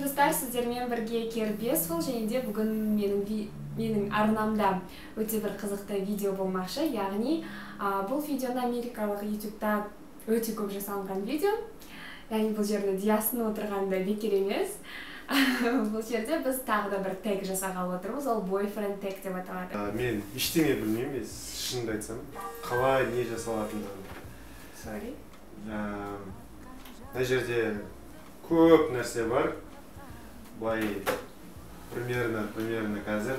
Достар, сіздермен бірге Кербесфул, және де бүгін менің арнамда өте бір қызықты видео болмақшы. Яғни, бұл видеоны америкалық YouTube'та өте көп жасалынған видео. Яғни бұл жерде Диастың отырғаны бекер емес. Бұл жерде біз тағы да бір тег жасағалы отырмыз, ол boyfriend tag деп аталады. Мен ештеңе білмеймін, шынымды айтсам. Қалай, не жасалатындығын. Sorry. Мына жерде көп нәрсе бар. Былай примерно қазір.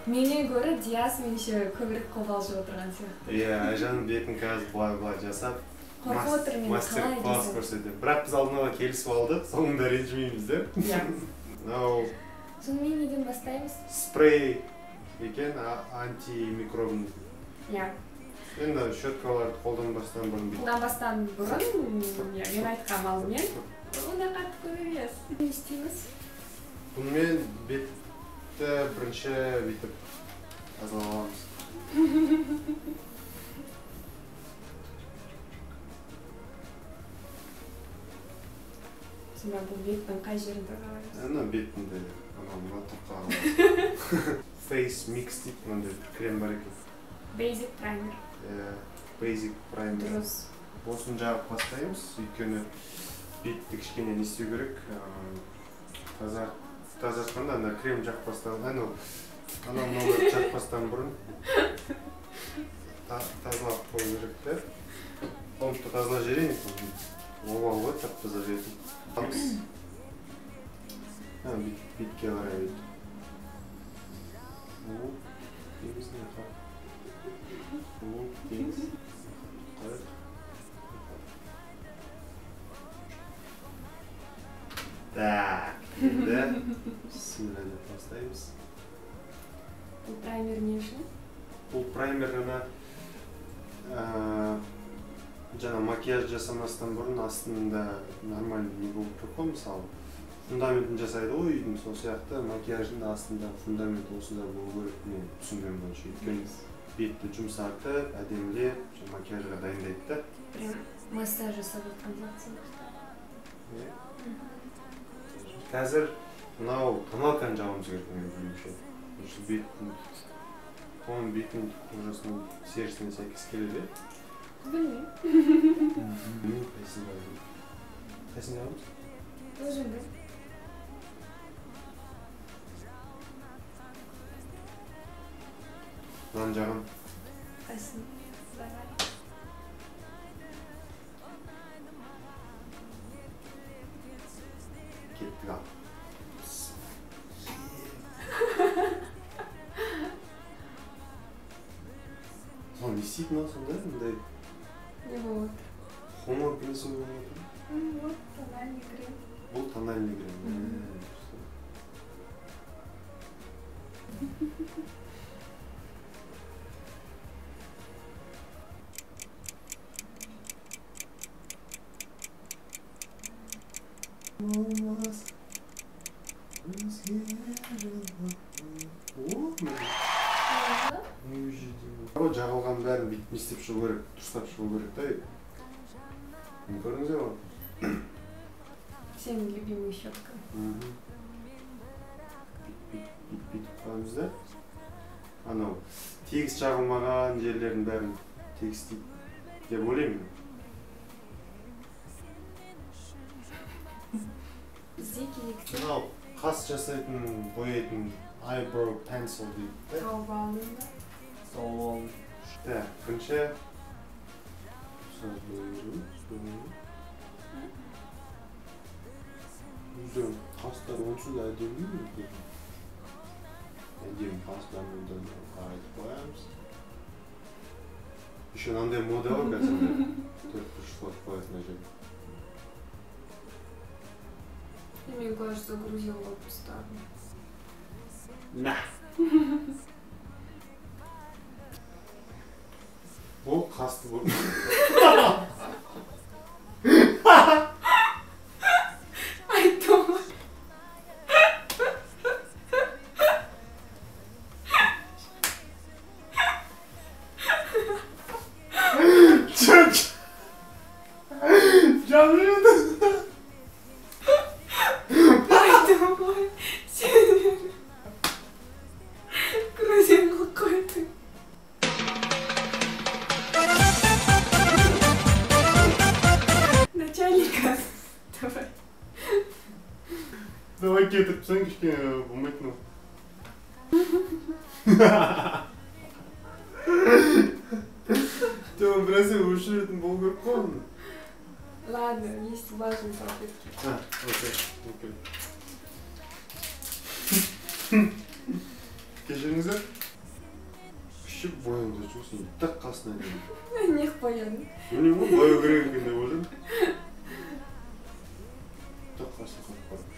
Менен гөрі Диас меніңше көбірек қобалжып отырған сияқты. Иә, Айжанның бетін қазір былай-былай жасап, қорқып отыр мен, мастер класс көрсетеді. Бірақ біз алдын ала келісіп алдық, соңында ренжімейміз деп. Иә. Мынау сонымен неден бастаймыз? Спрей екен, антимикробный. Иә. Енді щеткаларды қолданбастан бұрын. Қолданбастан бұрын, иә, мен айтқам алдымен. Онда қатты көп емес. Не істейміз? Бұнымен бетті бірінші бүйтіп тазалап аламыз. Сонда бұл беттің қай жерін тазалаймыз? Ана беттің де, анау мына тұрқа. Face mix дейді, мынандай бір крем бар екен. Basic primer. Иә, basic primer. Дұрыс. Осыны жағып бастаймыз, өйткені бетті кішкене не істеу керек. Тазартқанда ана крем жақпастан, анау мынауларды жақпастан бұрын тазалап қою керек те. Қолымды тазалап жіберейін, обал ғой, тап-таза жібердім. Бетке қарай бет. Тегіс не қап. Тегіс. Қайық. Так, енді бісміллә деп бастаймыз. Бұл праймер не үшін? Бұл праймер ғана жаңа макияж жасамастан бұрын астында нормальный не болып тұр ғой, мысалы фундаментін жасайды ғой үйдің, сол сияқты макияждың да астында фундамент осында болу керек мен түсінгенім бойынша. Өйткені бетті жұмсартып, әдемілеп, макияжға дайындайды да. Прям массаж жасап жатқан сияқтысың. Иә. Қазір мынау тоналканы жабуымыз керек менің білуімше. Беттің, оның беттің кожасының терісіне сәйкес келеді. Білмеймін. Білмеймін, қайсысын жабамыз? Қайсысын жабамыз? Өзіңді. Мынаны жағам. Қайсысын? Давай. Кеттік ал. Сол не істейді мынау сонда? Мындай не болып отыр? Хонор бірнәрсе болып отыр. Вот тональный крем. Бұл тональный крем. Болмас өзге жылы. Жағылған бәрін бүйтіп не істеп шығу керек, дұрыстап шығу керек та. Көрдіңіздер ғой? Сенің любимый щетка. Бүйтіп қоямыз да. Анау тегіс жағылмаған жерлердің бәрін тегістейді деп ойлаймын. Бізде кезекте мынау қас жасайтын, бояйтын eyebrow pencil дейді. Тауып алдың ба? Тауып алдым. Так, бірінші өздерінің қастары онсыз да әдемі. Әдемі қастарын қарайтып қоямыз. Еще мынандай мода ғой қазір. Төрт бұрыш қоятын жерде. Мне кажется, грузил вот поставлю. На! Бұл қасты бұл. Айттым. Чөк! Жаным. Айттым. Давай кетіріп тастайын, кішкене болмайды мынау. Жоқ, бір нәрсе өшіретін болу керек қой оны. Ладно, есть влажные салфетки. А, окей, окей. Кешіріңіздер. Күшіп боянды жоқ, сен тақ қасына дейін. Неғып боядың? Білмеймін ғой, бояу керек екен деп ойладым. Тақ қасына қойып барып.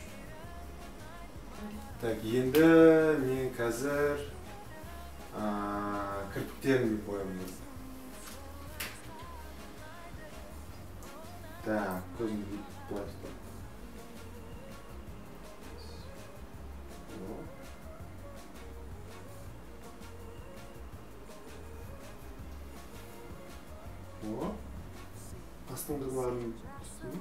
Так, енді мен қазір кірпіктерімді боямын. Так, көзімді бүйтіп былай ұстап. О. Астыңғыларын үстіне.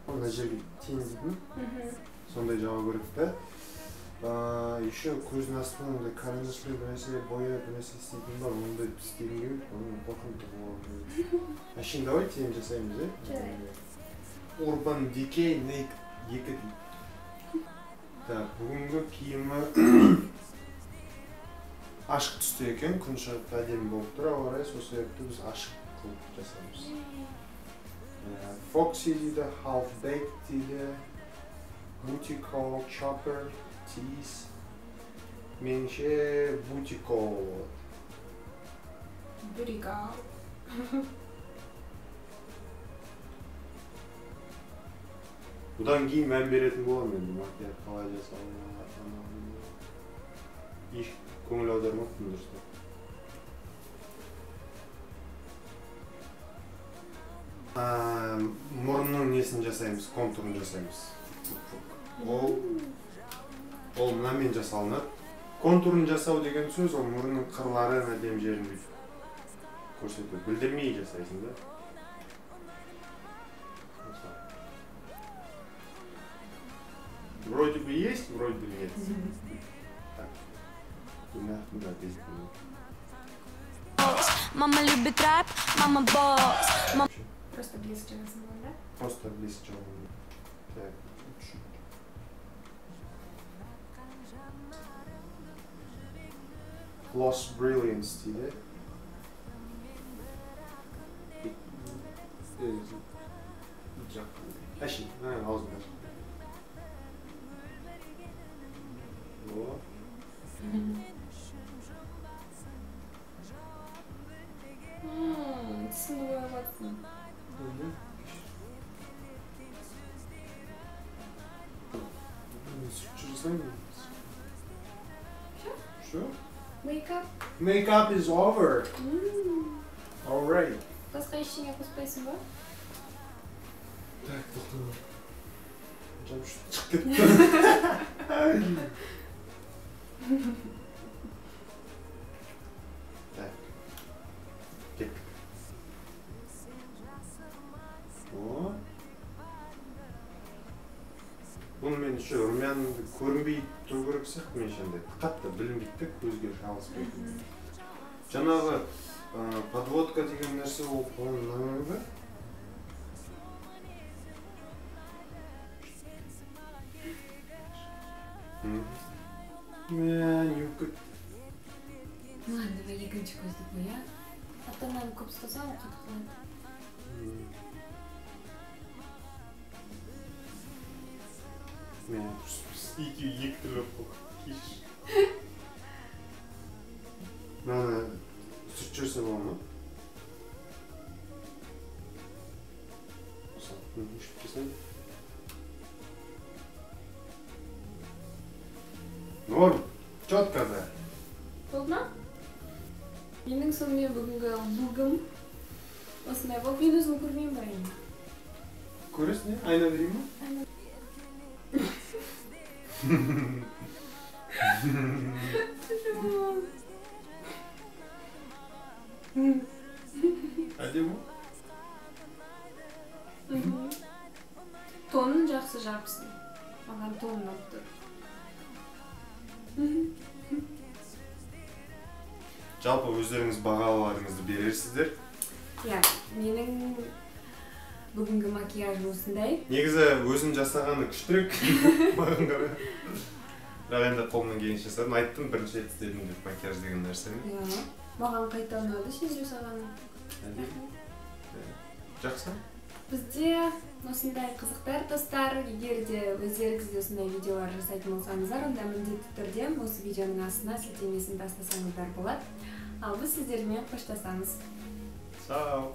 Мына жерге тень дейді ме? Сондай жағу керек та. Еще көздің астына мындай карандашпен бір нәрсе бояп, бір нәрсе істейтін бар, ондай істегім келмейді, оның қорқынышты болады. Әшейін давай тень жасаймыз, иә? Жарайды. Urban Decay Naked 2 дейді. Так, бүгінгі киімі ашық түсті екен, күн шығып әдемі болып тұр, ауа райы, сол себепті біз ашық қылып жасаймыз. Foxy дейді, Half Baked дейді, Booty Call, Chopper, Tease. Меніңше Booty Call болады. Booty Call. Бұдан кейін мән беретін боламын енді, макияж қалай жасалынады, анау мынау. Еш көңіл аудармаппын дұрыстап. Мұрынның несін жасаймыз, контурын жасаймыз. Ол мынамен жасалынады. Контурын жасау деген сөз, ол мұрынның қырларын әдемі жерін бүйтіп көрсету. Білдірмей жасайсың да. Вроде бы есть, вроде бы нет. Так. Мама любит рэп, мама босс. Просто блеск жасалған, да? Просто блеск жасалған. Так. Gloss Brilliance дейді. Әшейін, аузында. Тісіңді бояп жатсың. Сүтші жасаймын. Все? Makeup? Makeup is over. All right. Басқа ештеңе қоспайсың ба? Так, тоқта. Жабысып шығып кетті. Так. Кеттік. О. Бұны мен еще румян көрінбей тұру керек сияқты мен ше андай. Қатты білінбейді де, көзге шалыспайды. Жаңағы подводка деген нәрсе ол по-моему ба? Мә, не болып кетті. Ладно, давай екінші көзді боя. Ата-ананы көп ұстасаң, ол қатып қалады. Мә, екеуі екі түрлі болып қалды. Кешір. Мынаны сүртіп жіберсе бола ма? Осылай, өшіп тастайын. Норм, четко да. Болды ма? Менің сонымен бүгінгі лугым осындай болды. Мен өзім көрмеймін бірақ енді. Көресің, не? Айна берейін ба? Айна. Әдемі? Тонын жақсы жапсын. Маған тон ұнап тұр. Жалпы өздеріңіз бағаларыңызды берерсіздер. Иә, менің Бүгінгі макияж осындай. Негізі өзім жасағаны күштірек маған қарай. Бірақ енді қолымнан келгенше жасадым. Айттым, бірінші рет істедім деп макияж деген нәрсені. Иә, маған қайта ұнады сен жасағаның. Әдемі. Жақсы. Бізде осындай қызықтар, достар. Егер де өздеріңіз де осындай видеолар жасайтын болсаңыздар, онда міндетті түрде осы видеоның астына сілтемесін тастасаңыздар болады. Ал біз сіздермен қоштасамыз. Сау.